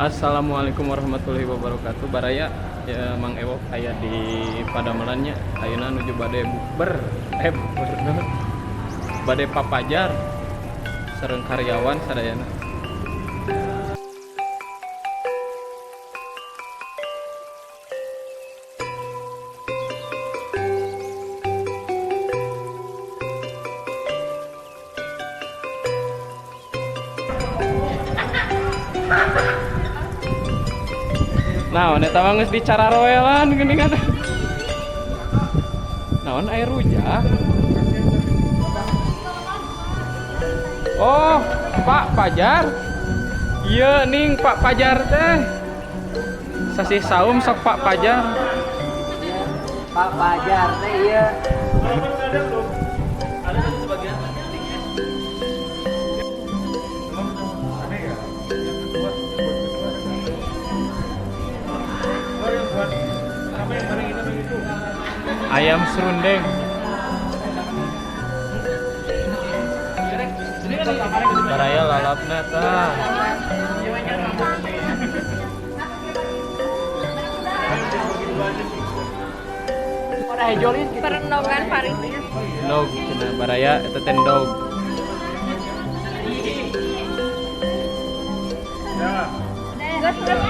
Assalamualaikum warahmatullahi wabarakatuh. Baraya ya, Mang Ewok aya di padamelannya. Ayeuna nuju bade bukber, bukber naon? Bade papajar sareng karyawan sadayana. Nah, eta mah geus dicararoelan geuningan. Naon aya rujak? Oh, Pak Pajar. Iya ning Pak Pajar teh. Sasih saum sok Pak Pajar. Pak Pajar teh iya. Ayam serundeng. Baraya lalapna tah. Udah hejolin gitu. Perendogan Farid. Dog cenah baraya eta teh dog. Gas berapa?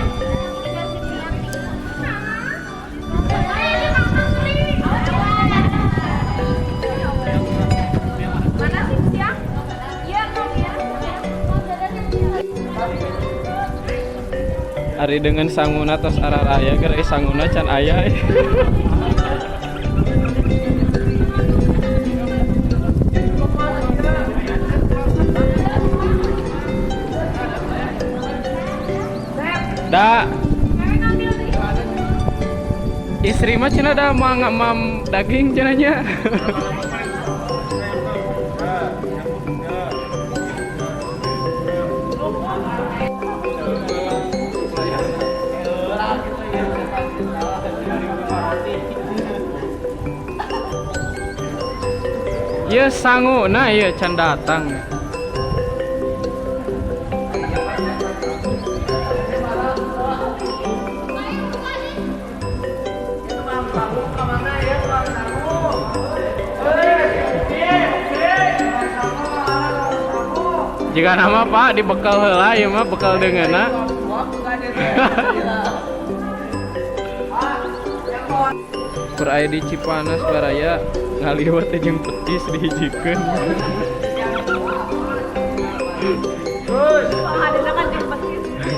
Mana sih siang? Iya, ya. Ari dengan sanguna tos araraya geura sanguna can aya. Da istri mah cenah da moal ngamam daging cenah nya. Ieu sanguna ieu can datang. Jika nama Pak dibekal heula ieu mah bekal deungeunna. Kur aya di Cipanas baraya ngaliwet jeung petis dihijikeun.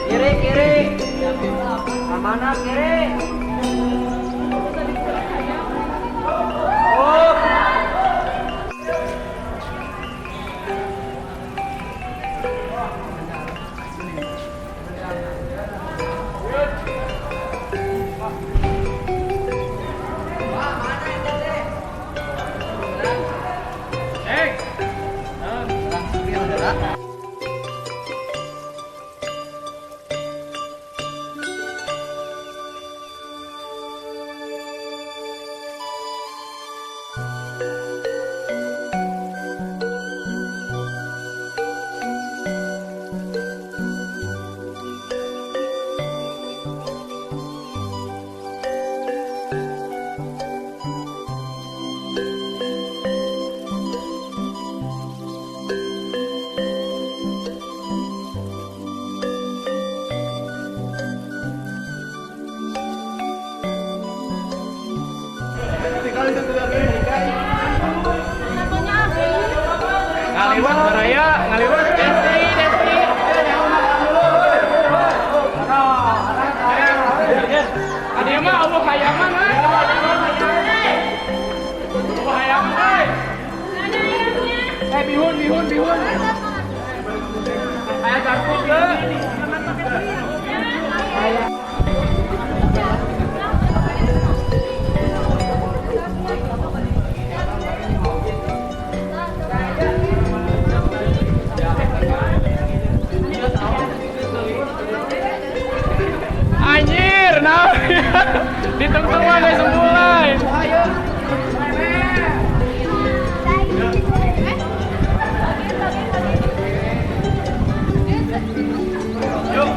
Kiri kiri. Kemana kiri? Ngaliwat baraya, ngaliwat Destri, Destri. Adi mah Allah hayaman euy. Allah hayaman euy. Bihun, bihun, bihun. Aya garpu teu? Anjir, nah. Ditungtungan geus mulai. Yuk,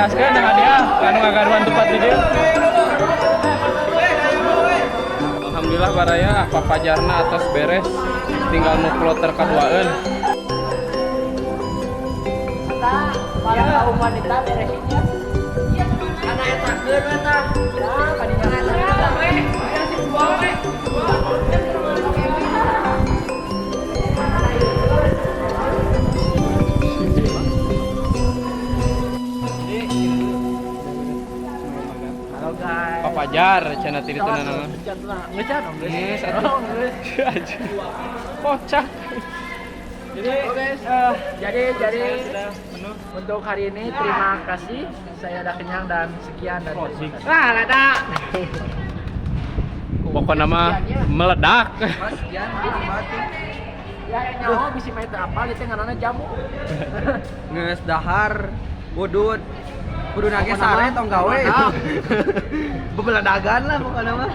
Teaskeun hadiah anu ngagaduhan tempat di dieu. Alhamdulillah, baraya, papajarna atos beres, tinggal nu kloter kaduaeun. Kita para kaum wanita beresinnya. Karena eta keun we tah. Nah, kadinya. Halo, guys. Papajar cenah ti ditu nama. Ngecan dong, guys. Geus atuh. Oh, geus. Kocak. Jadi, jadi untuk hari ini terima kasih. Saya udah kenyang dan sekian dan terima kasih. Wah, ledak. Pokoknya mah meledak. Mas, sekian. Ya, yang nyawa bisa main teu apal itu ngaranna jamu. Nges dahar udud kudu nage sare tong gawe. Bebeladagan lah pokoknya mah.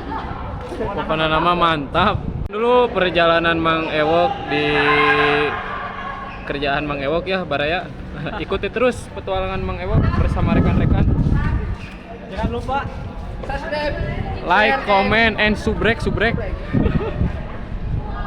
Pokoknya nama mantap. Dulu perjalanan Mang Ewok di kerjaan Mang Ewok ya, baraya. Ikuti terus petualangan Mang Ewok bersama rekan-rekan. Jangan lupa subscribe, Like, comment, and subrek subrek.